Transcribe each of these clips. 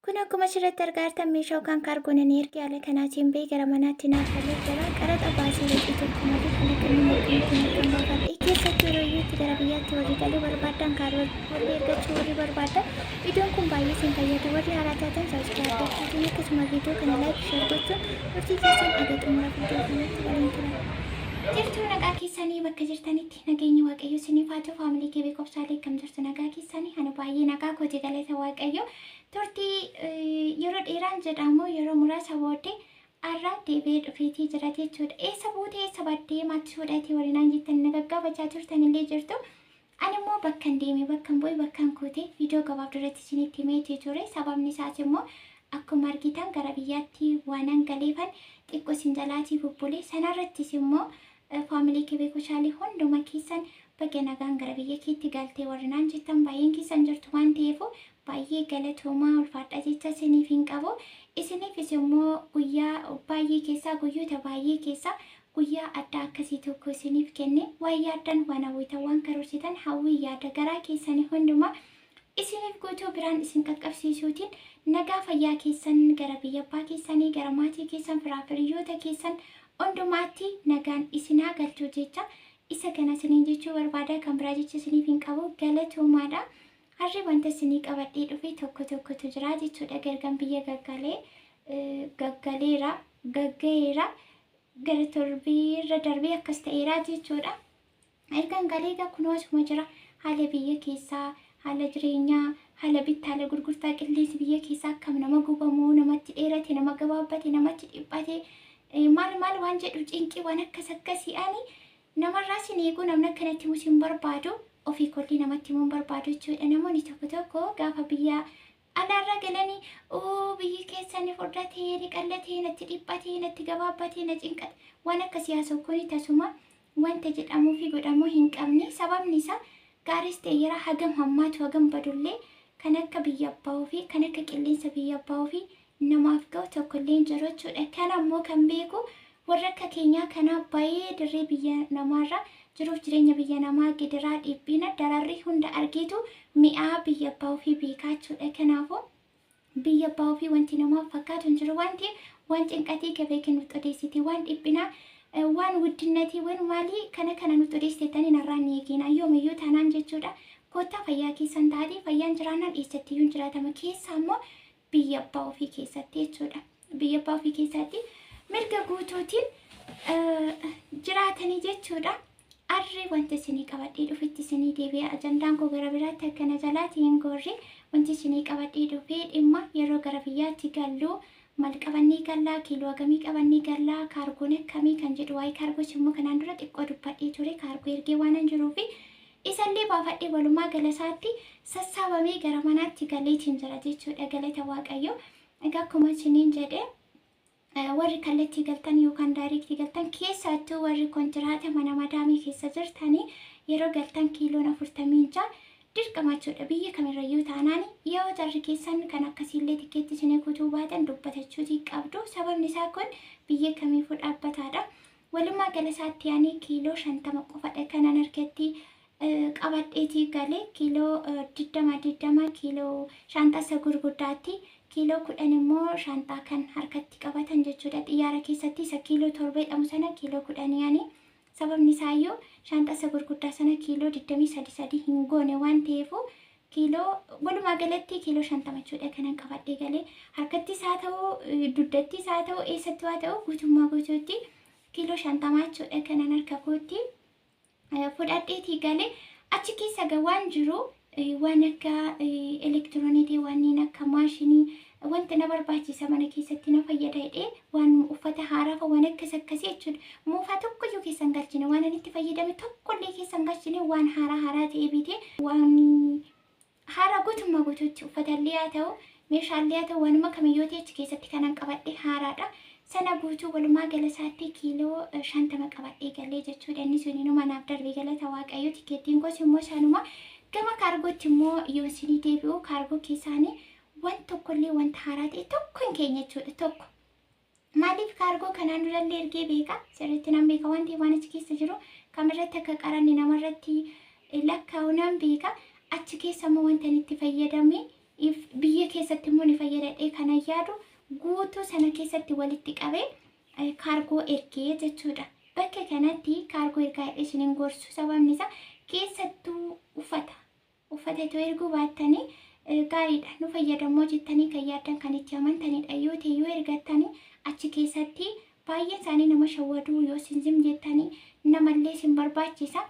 Kun akkuma asirratti argaa jirtan meeshaa yookaan kaargoon ani erge haala kanaatiin bahee gara manaatti naaf galee jira. Qaraxa baasee wacii tokko malee haala kamiin akkamittiin akkan baafadhe keessattuu yeroo iyyuutti gara biyyaatti warri galuu barbaadan kaargoo ergachuu warri barbaadan viidiyoon kun baay'ee isin fayyada. Warri haaraa taatan subscribe gochuutiin akkasuma viidiyoo kana like, share gochuun turtii keessan aga xumura viidiyoo kanaatti waliin tura. Jirtuu nagaa keessanii bakka jirtanitti nageenyi Waaqayyo isiniif haa ta'u. Faamilii kee beekumsaalee akkam jirtu? Nagaa keessanii? Ani baay'ee nagaa kooti, galata Waaqayyo. Turtii yeroo dheeraan jedhamu yeroo muraasa booddee har'a deebi'ee dhufeetii jira jechuudha. Eessa buutee, eessa baddee, maaltu fudhatee waliinaan jettan na gaggaafachaa turtan illee jirtu. Ani immoo bakkan deeme, bakkan bu'e, bakkan kuute viidiyoo gabaaf duratti isinitti himeetii ture. Sababni isaas immoo akkuma argitan gara biyyaatti waanan galeefan xiqqoo isin jalaatii bubbule. Sanarrattis immoo faamilii kee beekushaalee hunduma keessan baga nagaan gara biyya keetti galtee warri naan jettan baay'een keessan jirtu waan ta'eef baay'ee galatoomaa, ulfaadha jecha isiniif hin qabu. Isiniifis immoo guyyaa baay'ee keessaa, guyyoota baay'ee keessaa guyyaa adda akkasii tokko isiniif kenne, waan yaaddan, waan hawwitan, waan karoorsitan, hawwii yaada garaa keessanii hundumaa isiniif guutuu biraan isin qaqqabsiisuutiin nagaa fayyaa keessan gara biyya abbaa keessanii, gara maatii keessan, firaa hiriyoota keessan hundumaatti nagaan isin haa galchu jecha isa kana isiniin jechuu barbaada. Kan biraa jecha isiniif hin qabu, galatoomaadha. Harri wanta isinii qabadhee dhufe tokko tokkotu jira jechuudha. Gargan biyya gaggalee gaggaleera, gaggaheera, gara torbeerra darbee akkas ta'eera jechuudha. Ergan galee egaa kunoo asuma jira. Haala biyya keessaa, haala jireenyaa, haala bittaa, haala gurgurtaa, qilleensi biyya keessaa akkam nama gubamu, namatti dheerate, nama gabaabbate, namatti dhiphate, maal maal waan jedhu, cinqii waan akkas akkasii ani namarraa sin eeguu, namni akkanatti himus hin barbaadu, ofii kolli namatti himuu hin barbaadu jechuudha. Namoonni tokko tokko gaafa biyya alaarra galanii oo biyyi keessan furdatee, ni qallatee, natti dhiphatee, natti gabaabbatee, na cinqate waan akkasii haasa'u kuni tasuma wanta jedhamuu fi godhamuu hin qabne. Sababni isaa gaariis ta'e yeroo hagam hammaatu, hagam badullee, kan akka biyya abbaa ofii, kan akka qilleensa biyya abbaa ofii namaaf ga'u tokkollee hin jiru jechuudha. Kana immoo kan beeku warra akka keenyaa kanaa baay'ee dirree biyya namaarra jiruuf jireenya biyya namaa gidiraa, dhiphina, dararri hunda argeetu mi'aa biyya abbaa ofii beekaa jechuudha. Kanaafuu biyya abbaa ofii wanti namaaf fakkaatu hin jiru waan ta'eef, waan cinqatii gabee nutti odeessiti, waan dhiphinaa, waan guddinnatii, waan maalii kana kana nutti odeessiteetanii narraa ni eegina yoomiyyuu taanaan jechuudha. Koottaa fayyaa keessan taatee, fayyaan jiraannaan eessattiyyuu hin jiraatama, keessaa immoo biyya abbaa ofii keessatti jechuudha. Biyya abbaa ofii keessatti mirga guutuutiin jiraatanii jechuudha. Arri wanti isinii qabadhee dhufetti isinii deebi'e. Ajandaan koo gara biraatti akkana jalaati hin gorre. Wanti isinii qabadhee dhufee dhimma yeroo gara biyyaatti gallu maal qabannee gallaa, kiiloo hagamii qabannee gallaa, kaargoon akkamii kan jedhu. Waa'ee kaargoos immoo kanaan dura xiqqoo dubbadhee ture, kaargoo ergee waan hin jiruufi isallee baafadhee walumaa galasaatti sassaabamee gara manaatti galeetiin jira jechuudha, galata Waaqayyo. Egaa akkuma isiniin jedhe, warri kallattii galtan yookaan direct galtan, keessattuu warri kontiraata mana madaamii keessa jirtanii, yeroo galtan kiiloon 46 dirqama jechuudha. Biyya kamirrayyuu taanaan yoo jarri keessan kan akkasiillee tikkeetti isinii kutuu baatan dubbatachuutii qabdu. Sababni isaa kun biyya kamiifuu dhaabbataadha. Walumaa gala isaatti ani kiiloo 50 qofadha kanan harkatti qabadheetii galee. Kiiloo 20 20 kiiloo shaanxaa isa gurguddaatti, kiiloo 10 immoo shaanxaa kan harkatti qabatan jechuudha. Xiyyaara keessatti isa kiiloo 7 jedhamu sana kiiloo 10 ani. Sababni isaayyuu shaanxaa isa gurguddaa sana kiiloo 23 3 hin goone waan ta'eefu kiiloo walumaa galatti kiiloo 50 jechuudha kanan qabadhee galee. Harkattis haa ta'u, dugdattis haa ta'u, eessatti haa ta'u, guutummaa guutuutti kiiloo 50 jechuudha kanan harka kootti fudhadheetii galee. Achi keessa egaa waan jiru waan akka elektirooniitii, wanneen akka maashinii, wanta na barbaachisa, mana keessatti na fayyada jedhee, waan uffata haaraa, waan akkas akkasii jechuudha. Moofaa tokkoyyuu keessa hin galchine, waan ani itti fayyadame tokkollee keessa hin galchine, waan haaraa haaraa ta'e bitee, waan haaraa guutummaa guutuutti, uffatallee haa ta'u, meeshaalee haa ta'u, waanuma kamiyyuu ta'e achi keessatti kanan qabadhe haaraadha. Sana guutuu walumaa gala isaatti kiiloo 50 qabadhee galee jechuudha. Inni sun inuma naaf darbee, galata Waaqayyo. Tikeettiin koos immoo sanuma. Gama kaargootti immoo yoo isinii deebi'u, kaargoo keessaanii waan tokkollee wanta haaraa ta'e tokko hin keenye jechuudha, tokko. Maaliif? Kaargoo kanaan durallee ergee beeka, sirriitti nan beeka waan ta'eef, waan achi keessa jiru kamirratti akka qaranni namarratti lakkaa'u nan beeka. Achi keessa immoo wanta inni itti fayyadame Biyya keessatti immoo ni fayyadadhee kana yaadu guutuu sana keessatti walitti qabee kaargoo ergee jechuudha. Bakka kanatti kaargoo ergaa isiniin gorsu, sababni isaa keessattuu uffata. Uffata itoo erguu baattanii gaariidha. Nu fayyadamoo jettanii kan yaaddan, kan itti amantanidha yoo ta'e yoo ergattanii, achi keessatti baay'een isaanii nama shawwaduu yoo isin zim jettanii namallee isin barbaachisa.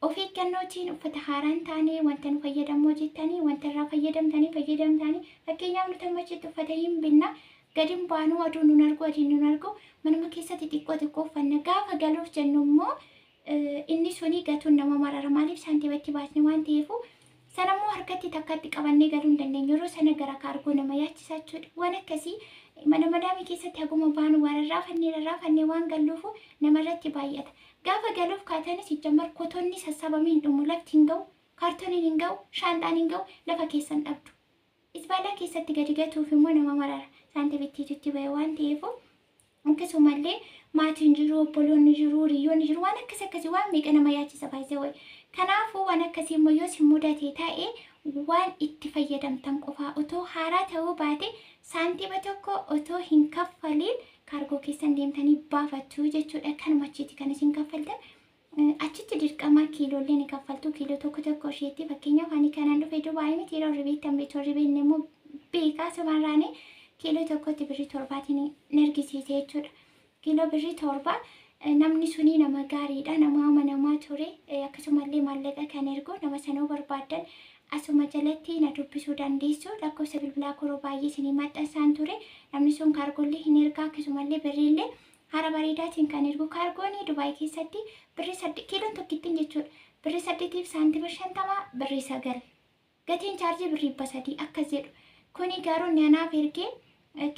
Of eeggannootiin uffata haaraan taane, wanta nu fayyadamoo jettanii wanta irraa fayyadamtanii fayyadamtanii, fakkeenyaaf nuti ammachitti uffata hin binna, gadi baanuu aduu nun argu, adiin nun argu, manuma keessatti xiqqoo xiqqoo uffanna. Gaafa galuuf jennu immoo inni suni gatuun nama marara. Maaliif? Saantiibatti baasne waan ta'eefu, sanammoo harkatti takkatti qabannee galuu hin dandeenyu. Yeroo sana gara kaargoo nama yaachisa jechuudha. Waan akkasii mana madaamii keessatti haguma baanu waan rarraafannee rarraafannee waan galluufu namarratti baay'ata. Gaafa galuuf kaatanis ijjammar kotonni sassaabamee hin dhumu, lafti hin ga'u, kaartoniin hin ga'u, shaanxaan hin ga'u, lafa keessan dhabdu. Isbaalaa keessatti gadi gatuuf immoo nama marara. Saantiibittiitu bahe waan ta'eefu, akkasumallee maatiin jiru, obboloonni jiru, hiriyoonni jiru, waan akkas akkasii waan meeqa nama yaachisa baay'ee wayi. Kanaafuu waan akkasii immoo yoo isin mudate ta'e, waan itti fayyadamtan qofaa otoo haaraa ta'uu baate saantiima tokko otoo hin kaffaliin kaargoo keessan deemtanii baafattu jechuudha. Kanuma achitti kan isin kaffaltan. Achitti dirqama kiiloollee ni kaffaltu, kiiloo tokko tokko isheetti. Fakkeenyaaf ani kanaan dhufe Dubaayii miti, yeroo ribeettan beektu, ribeen immoo beekaa sumarraanii kiiloo tokkotti birrii 7tiin ni ergisiise jechuudha. Kiiloo birrii 7. Namni suni nama gaariidha, nama amanamaa ture, akkasumallee maallaqa kan ergu nama sanuu barbaaddan asuma jalatti na dubbisuu dandeessu. Lakkoofsa bilbilaa koroo baay'ee isinii maxxansaan ture. Namni sun kaargollee hin ergaa, akkasumallee birriillee haala bareedaatiin kan ergu. Kaargoon Dubaay keessatti birrii 8 kiiloon tokkittiin jechuudha. Birrii 8f saantima 50, birrii 9. Gatiin chaarjii birrii 300 akkas jedhu. Kuni garuu nanaaf ergee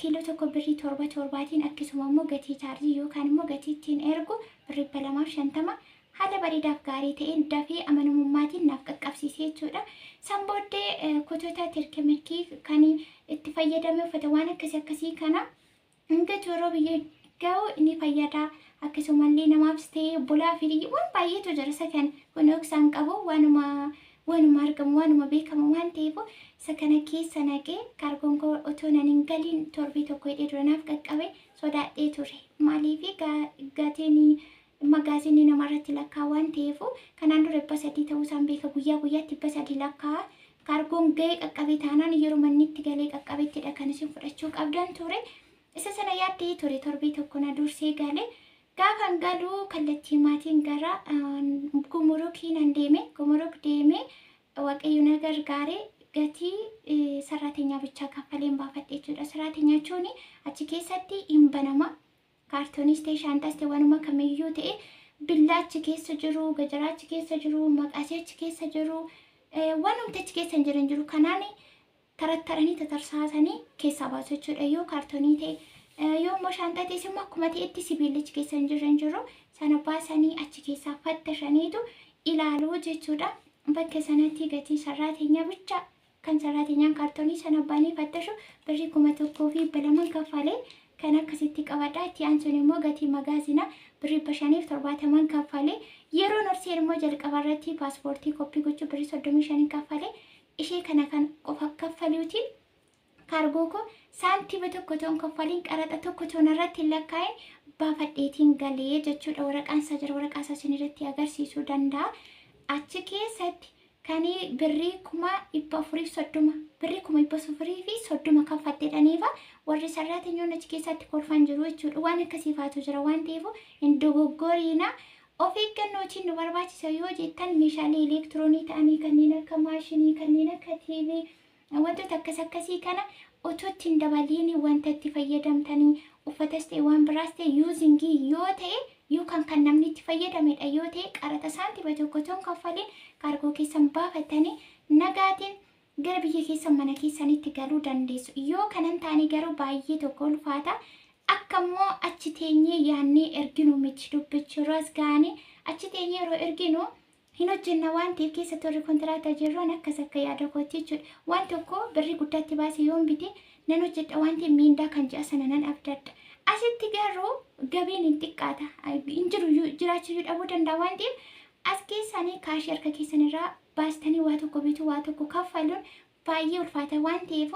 kiiloo tokko birrii 7 7tiin, akkasuma immoo gatii chaarjii yookaan immoo gatii ittiin ergu birrii 250 haala bareedaaf gaarii ta'een dafee amanamummaatiin naaf qaqqabsiisee jechuudha. San booddee kutota tirkimirkii kan itti fayyadame, uffata waan akkasii akkasii kana hanga yeroo biyya ga'u ni fayyada. Akkasumallee namaafis ta'ee obbolaa fi waan baay'eetu jira. Isa kana kun dhoksaan qabu, waanuma argamu, waanuma beekamu waan ta'eef, isa kana keessa naqee kaargoon koo otoo nan hin galiin torbee tokko hidhee dura naaf qaqqabe. Sodaadhee ture. Maaliif? Gatiin magaazinii namarratti lakkaa waan ta'eef, kanaan dura 300 ta'uu isaan beeka, guyyaa guyyaatti 300 lakkaa. Kaargoon ga'ee qaqqabe taanaan yeroo manni itti galee qaqqabettidha kan isin fudhachuu qabdan ture. Isa sana yaaddee ture, torbee tokko na dursee galee. Gaafan galuu kallattii maatiin gara gumurukii nan deeme. Gumuruk deeme, Waaqayyo na gargaare, gatii saraatenyaa bichaa kaffaleen baafadhe jechuudha. Saraatenyaa jechuun achi keessatti hin banama. Kaartoonis ta'e, shaantaas ta'e, waanuma kamiyyuu ta'e, billaa achi keessa jiru, gajaraa achi keessa jiru, maqasii achi keessa jiru, waanumti achi keessa hin jiran jiru. Kanaan tarattaranii tatarsaasanii keessaa baasu jechuudha yoo kaartoonii ta'e. Yoo immoo shaantaa ta'es immoo akkuma ta'etti sibiilli achi keessa hin jirre hin jiru. Sana baasanii achi keessaa fattashaniitu ilaaluu jechuudha. Bakka sanatti gatii saraatenyaa bicha, kan saraatenyaan kaartoonii sana baanii fattashu, birrii 1200 kaffalee kan akkasitti qabadha. Itti aansuun immoo gatii magaazina birrii 570 kaffalee, yeroo norseen immoo jalqaba irratti paaspoortii koppii gochuu birrii 35 kaffalee, ishee kana kan qofa kaffaluutiin kaargoo koo saantima tokko toon kaffaliin, qaraxa tokko toon irratti hin lakkaa'in baafadheetiin galee jechuudha. Waraqaan isaa jira, waraqaa isaa isin irratti agarsiisuu danda'a. Achi keessatti kan birrii 430,000, birrii 430,000 kaffalteedhaniifa warri sarraatinyoon achi keessatti kolfan jiru jechuudha. Waan akkasiifaatu jira waan ta'eef hin dogoggoriina. Of eeggannootiin nu barbaachisa yoo jettan, meeshaalee elektiroonii ta'anii kanneen akka maashinii, kanneen akka TV, wantoota akkas akkasii kana otoo ittiin dabaliin wanta itti fayyadamtanii, uffatas ta'e waan biraas ta'e, using yoo ta'e yookaan kan namni itti fayyadamedha yoo ta'e, qaraxa saantima tokko toon kaffaliin kaargoo keessan baafatanii nagaatiin gara biyya keessan mana keessanitti galuu dandeessu. Yoo kanan taane garuu baay'ee tokko ulfaata. Akka immoo achi teenyee yaannee erginu miti dubbichi. Yeroo as ga'anii achi teenyee yeroo erginu hin hojjenna waan ta'eef, keessa turre kontiraataa jirruun akkas akka yaada kootti jechuudha. Waan tokko birrii guddaatti baasee yoon bite nan hojjedha waan ta'eef miindaa kan ji'a sana nan abdadha. Asitti garuu gabiin hin xiqqaata. Hin jiru, jiraachuu dhabuu danda'a waan ta'eef, as keessanii kaashii harka keessan irraa baastanii waa tokko bituu, waa tokko kaffaluun Baay'ee ulfaata waan ta'eef,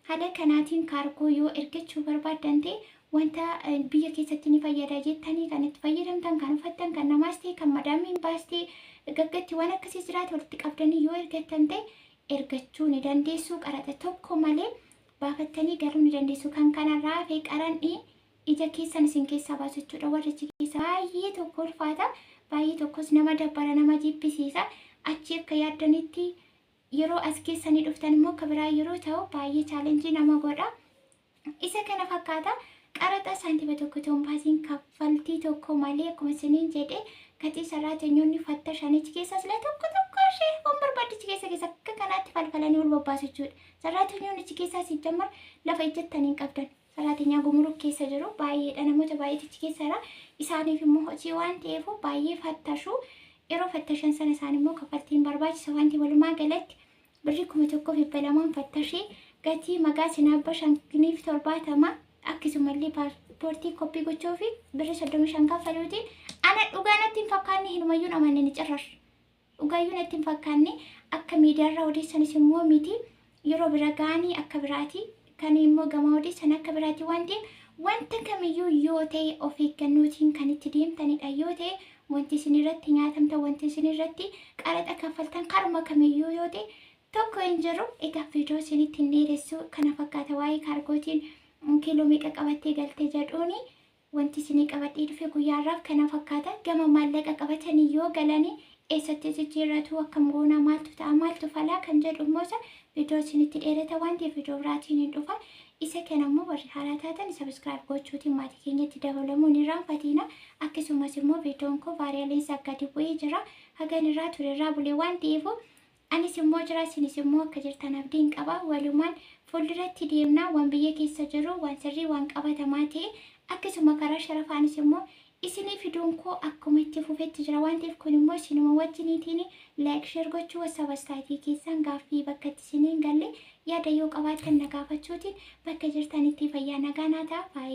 haala kanaatiin kaargoo yoo ergachuu barbaaddan ta'e, wanta biyya keessatti ni fayyada jettanii kan itti fayyadamtan, kan uffattan, kan namaas ta'e, kan madaamiin baastee gaggatti waan akkasii jiraate walitti qabdanii yoo ergattan ta'e, ergachuu ni dandeessu. Qaraxa tokko malee baafattanii galuu ni dandeessu. Kan kanarraa hafe qaranni ija keessan isin keessaa baasu jechuudha. Warri achi keessa baay'ee tokko ulfaata, baay'ee tokkos nama dabbara, nama jibbisiisa. Achi akka yaaddanitti yeroo as keessanii dhuftan immoo akka biraa yeroo ta'u baay'ee challenge nama godha. Isa kana fakkaata. Qaraxa saantima tokko ta'uun baasiin kaffaltii tokko malee, akkuma isiniin jedhe, gatii saraatenyoonni fattashan achi keessas illee tokko tokko ishee waan barbaaddichi keessa keessa akka kanaatti falfalanii ol bobbaasu jechuudha. Saraatenyoonni achi keessaa si jammar lafa ijjattanii hin qabdan. Saraatenyaa gumruk keessa jiru baay'eedha, namoota baay'eetu achi keessa jira. Isaaniif immoo hojii waan ta'eef baay'ee fattashu. Yeroo fattashan sana isaan immoo kaffaltiin barbaachisa waan ta'eef, walumaa galatti birrii 1200n fattashee, gatii magaa sinaabba 570, akkasumallee paaspoortii koppii gochuu fi birrii 35 kaffaluutiin ana dhugaa natti hin fakkaanne, hinumayyuu amanne ni cirrar. Dhugaayyuu natti hin fakkaanne, akka miidiyaarraa odeessanis immoo miti. Yeroo bira ga'anii akka biraati, kan immoo gamaa odeessan akka biraati waan ta'eef, wanta kamiyyuu yoo ta'e of eeggannootiin kan itti deemtanidha yoo ta'e, wanti isin irratti nyaatamtan, wanti isin irratti qaraxa kaffaltan karuma kamiyyuu yoo ta'e tokko hin jiru. Egaa viidiyoo isinitti hin dheeressu. Kana fakkaata waa'ee kaargootiin kiiloo meeqa qabattee galte jedhuuni wanti isinii qabadhee dhufe guyyaarraaf kana fakkaata. Gama maallaqa qabatanii yoo galanii eessatti jijjiirratu, akkam goonaa, maaltu ta'a, maaltu falaa kan jedhu immoo isa viidiyoo isinitti dheerata waan ta'eef viidiyoo biraatiin hin dhufa. Isa kana immoo warri haaraa taatan subscribe gochuutiin maatii keenyatti dabalamuun irraanfatiina. Akkasumas immoo viidiyoon koo viraliinsa gadi bu'ee jira. Hagan irraa ture irraa bulee waan ta'eef, anis immoo jira, isinis immoo akka jirtan abdiin qaba. Walumaan fuulduratti deemna. Waan biyya keessa jiru, waan sirrii, waan qabatamaa ta'e, akkasuma karaa sharafaanis immoo isinii fiduun koo akkuma itti fufetti jira waan ta'eef, kun immoo isinuma wajjiniitiin like, share gochuu, WhatsApp istaatii keessan gaaffii bakka itti isiniin galle yaada yoo qabaattan na gaafachuutiin bakka jirtanitti fayyaa nagaa naa ta'a.